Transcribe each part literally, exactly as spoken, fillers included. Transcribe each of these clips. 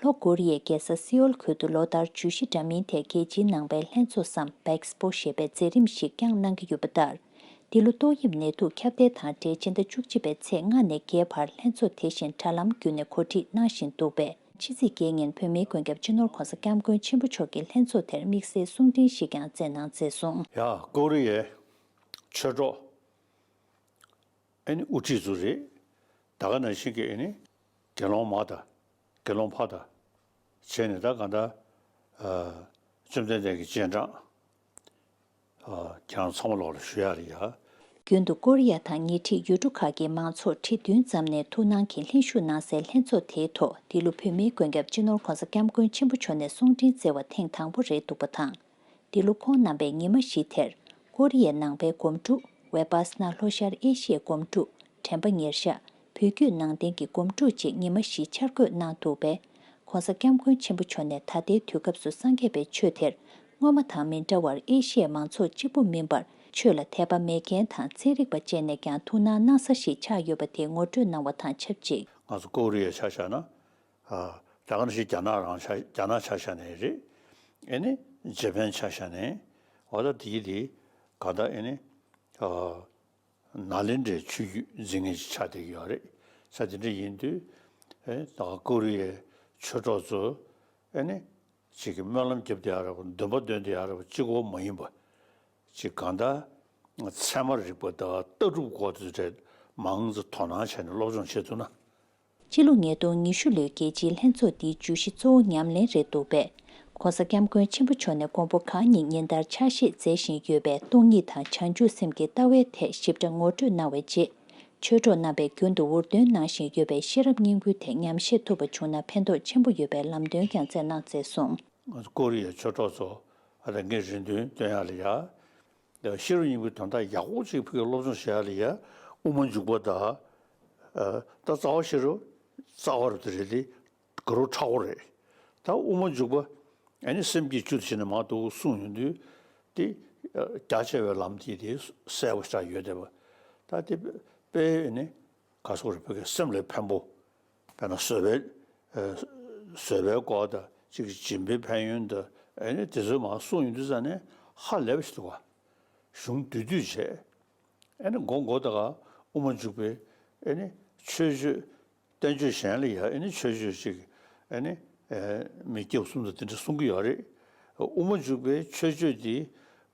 ལྷོ་ཀོ་རི་ཡའི་རྒྱལ་ས་སེའོལ་ཁུལ་དུ་ལོ་ལྟར་བརྗོད་གཞི་འདྲ་མིན་ཐད་རྒྱལ་སྤྱིའི་ནང་པའི་ལྷན་ཚོགས་སམ་བེག་སི་པོ་ཞེས་པའི་མཛད་རིམ་ཞིག་བསྐྱངས་གནང་གི་ཡོད་པ་ལྟར། འདི་ལོ་ཏོག་དབྱིབས་ནད་དུག་ཁྱབ་གདལ་དང་འབྲེལ་སྤྱི་ཟླ་བཅུ་གཅིག་པའི་ཚེས་ལྔ་ནས་བརྒྱད་བར་ལྷན་ཚོགས་དེ་བཞིན་དྲ་ལམ་བརྒྱུད་ནས་གོ་སྒྲིག་གནང་བཞིན་འདུག་པས། ཕྱི་ཚེས་བརྒྱད་ཉིན་བོད་མིའི་མགོན་སྐྱབས་སྤྱི་ནོར་ྋགོང་ས་ྋསྐྱབས་མགོན་ཆེན་པོ་མཆོག་གིས་ལྷན་ཚོགས་དེར་དམིགས་བསལ་གསུང་འཕྲིན་ཞིག་ཀྱང་བསྩལ་གནང་མཛད་སོང་། ཡ། ཀོ་རི་ཡའི་ཆོས་གྲོགས་ཨེ་ནི་དབུ་ཁྲིད་ཚོ་རེད། ད་ག་ནང་བཞིན་གྱི་ཨེ་ནི་དགེ་སློང་མ་དང་དགེ་སློང་ཕ་དང་བྱས་ནས། ད་གང་ལྟར་ཨ་བཅོམ་ལྡན་འདས་ཀྱི་རྗེས་འབྲང་ཨ་ཁྱེད་རང་ཚང་མ་ལོག་ལ་ཞུ་ཡ་རེད་ཡ། རྒྱུན་དུ་ཀོ་རི་ཡ་དང་ཉེ་འཁྲིས་ཡུལ་གྲུ་ཁག་གི་མང་ཚོགས་ཁྲི་བདུན་ཙམ་ནས་ཐུགས་སྣང་གིས་ལྷན་ཞུགས་གནང་སའི་ལྷན་ཚོགས་དེའི་ཐོག་འདི་ལོ་བོད་མིའི་མགོན་སྐྱབས་སྤྱི་ནོར་ྋགོང་ས་ྋསྐྱབས་མགོན་ཆེན་པོ་མཆོག་ནས་གསུང་འཕྲིན་བསྩལ་བ་ཐེངས་དང་པོ་རེད་འདུག་པ་དང་། འདི་ལོ་ཁོང་རྣམ་པས་ཉི་མ་བཞི་དེར་ཀོ་རི་ཡའི་ནང་པའི་སྒོམ་སྒྲུབ། ཝེ་པཱ་སི་ན་ལྷོ་ཤར་ཨེ་ཤི་ཡའི་སྒོམ་སྒྲུབ། དྲན་པ་ཉེར་བཞག། བོད་བརྒྱུད་ནང་བསྟན་གྱི་སྒོམ་སྒྲུབ་བཅས་ཉི་མ་བཞི་འཆར་འགོད་གནང་འདུག་པས། ྋགོང་ས་ྋསྐྱབས་མགོན་ཆེན་པོ་མཆོག་ནས་ད་ལྟའི་དུས་སྐབས་སུ་སངས་རྒྱས་པའི་ཆོས་དེར་སྔོན་མ་དང་མི་འདྲ་བར་ཨེ་ཤི་ཡའི་མང་ཚོགས་གཅིག་པུ་མིན་པར་ཆོས་ལ་དད་པ་མེད་མཁན་དང་ཚན་རིག་པ་བཅས་ནས་ཀྱང་ཐུགས་སྣང་གནང་ས་ཞིག་ཆགས་ཡོད་པ་དེ་ངོ་སྤྲོད་གནང་བ་དང་ཆབས་ཅིག། ང་ཚོ་ཀོ་རི་ཡ་ཆ་བཞག་ན། ཨ་ད་ག་ནང་བཞིན་རྒྱ་ནག་རང་ཆ་རྒྱ་ནག་ཆ་བཞག་ནའི་རེད། ཨེ་ནི་ཇེ་པན་ཆ་བཞག་ནའི། འོ་ད་དེ་དེ་ག་ད་ཨེ་ནི་ཨ་ནཱ་ལེནྡྲའི་ཆོས་བརྒྱུད་འཛིན་མཁན་ཞིག་ཆགས་བསྡད་ཀྱི་ཡོད་རེད། ས་དེ་འདྲ་ཡིན་དུས་ཨེ་ད་ཀོ་རི་ཡའི་ཆོས་གྲོགས་ཚོ་ཨེ་ནི་ཅིག་གི་སྨོན་ལམ་རྒྱབ་བསྡད་ཡ་རེད་པ། འདོན་པ་འདོན་བསྡད་ཡ་རེད་པ། གཅིག་པོ་མ་ཡིན་པ། ཅིག་གང་ལྟར་ཚད་མ་རིག་པ་དང་ལྟ་གྲུབ་སྐོར་དེ་ཚོ་མང་ཙམ་དོ་སྣང་བྱས་ནས་སློབ་སྦྱོང་བྱེད་ཐུབ་ན། སྤྱི་ལོ་ཉིས་སྟོང་ཉི་ཤུ་ལོའི་རྒྱལ་སྤྱིའི་ལྷན་ཚོགས་འདིའི་བརྗོད་གཞི་གཙོ་བོ་ཉམས་ལེན་རེད་འདུག་པས། ྋགོང་ས་ྋསྐྱབས་མགོན་ཆེན་པོ་མཆོག་ནས་མགོན་པོ་གང་ཉིད་ཉིན་ལྟར་ཕྱག་བཞེས་མཛད་བཞིན་ཡོད་པའི་སྟོང་ཉིད་དང་བྱང་ཆུབ་སེམས་ཀྱི་ལྟ་བའི་ཐད་ཞིབ་ཕྲ་ངོ་སྤྲོད་གནང་བའི་རྗེས། ཆོས་གྲོགས་རྣམ་པས་རྒྱུན་དུ་འུར་འདོན་གནང་བཞིན་ཡོད་པའི་ཤེས་རབ་སྙིང་པོའི་ཐད་ཉམས་བཞེས་ཐུབ་པ་བྱུང་ན་ཕན་ཐོགས་ཆེན་པོ་ཡོད་པའི་ལམ་སྟོན་ཀྱང་བསྩལ་གནང་མཛད་སོང་། ང་ཚོ་ཀོ་རི་ཡའི་ཆོས་གྲོགས་ཚོ་ཨ་ད་ངས་རེ་འདུན་འདོན་ཡག་ལ་ཡ། ཤེས་རབ་སྙིང་པོའི་དོན་དག་ཡག་པོ་ཅིག་ཕ་གིར་སློབ་སྦྱོང་བྱེད་ཡག་ལ་ཡ། དབུ་མ་འཇུག་པ་དང་། ཨ་ད་རྩ་བ་ཤེས་རབ་རྩ་བ་རུ་དེ་རེད་དེ། དགའ་རབ་ཕྲ་བོ་རེད། ད་དབུ་མ་འཇུག་པ་ཨ་ནི་སེམས་བསྐྱེད་བཅུ་དེ་བྱས་ནས་མར་འདུག་གསུངས་ཡོང་དུས་དེ་རྒྱ་ཆེ་བའི་ལམ་དེ་དེ་གསལ་པོ་ཞིག་ཆགས་ཡོད་བསྡད་པ། ད་དེ་དཔེ་ཨ་ནི་ག་སོག་རེད། བོད་ཀྱི་སེམས་ལ་ཕན་པོ། དཔེར་ན་བཟོད་པའི་ཨ་བཟོད་པའི་སྐོར་དང་གཅིག་སྦྱིན་པའི་ཕན་ཡོན་དང་ཨ་ནི་དེ་ཚོ་མར་གསུངས་ཡོང་དུས་ཙང་ནས་ཧ་ལས་པ་ཞིག་འདུག་ག་གཞུང་བསྡུས་བསྡུས་བྱས། ཨ་ནི་མགོ་མགོ་ད་ག་དབུ་མ་འཇུག་པའི་ཨ་ནི་མཆོད་བརྗོད། བསྟན་བཅོས་གཞན་ལ་ཡང་ཨ་ནི་མཆོད་བརྗོད་ཅིག་ཨ་ནི་ཨེ་མི་སྐྱབས་གསུམ་དང་དེ་འདྲ་གསུང་གི་ཡོད་རེད། དབུ་མ་འཇུག་པའི་མཆོད་བརྗོད་འདི་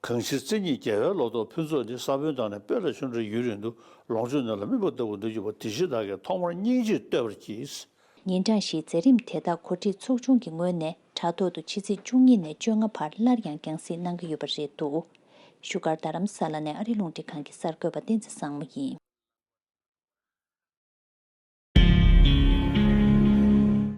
གང་ཕྱིར་བརྩེ་ཉིད་རྒྱལ་བའི་ལོ་ཏོག་ཕུན་ཚོགས་འདི། ས་བོན་དང་ནི་སྤོས་ལ་ཆུ་འདྲ་ཡུན་རིང་དུ། ལོངས་སྤྱོད་ནོར་ལ་སྨིན་པ་ལྟ་བུར་འདུ་བྱེད་པ། དེ་ཕྱིར་བདག་གིས་ཐོག་མར་སྙིང་རྗེས་བསྟོད་པར་བགྱི། ཉིན་གྲངས་བཞིའི་མཛད་རིམ་དེ་དག་གོ་སྒྲིག་ཚོགས་ཆུང་གི་ངོས་ནས་དྲ་ཐོག་ཏུ་ཕྱི་ཚེས་བཅུ་གཉིས་ནས་བཅོ་ལྔ་བར་སླར་ཡང་རྒྱང་སྲིང་གནང་གི་ཡོད་པ་རེད་འདུག་བཞུགས་སྒར་རྡ་རམ་ས་ལ་ནས་ཨ་རི་རླུང་འཕྲིན་ཁང་གི་གསར་འགོད་པ་བསྟན་འཛིན་བཟང་མོ་ཡིན།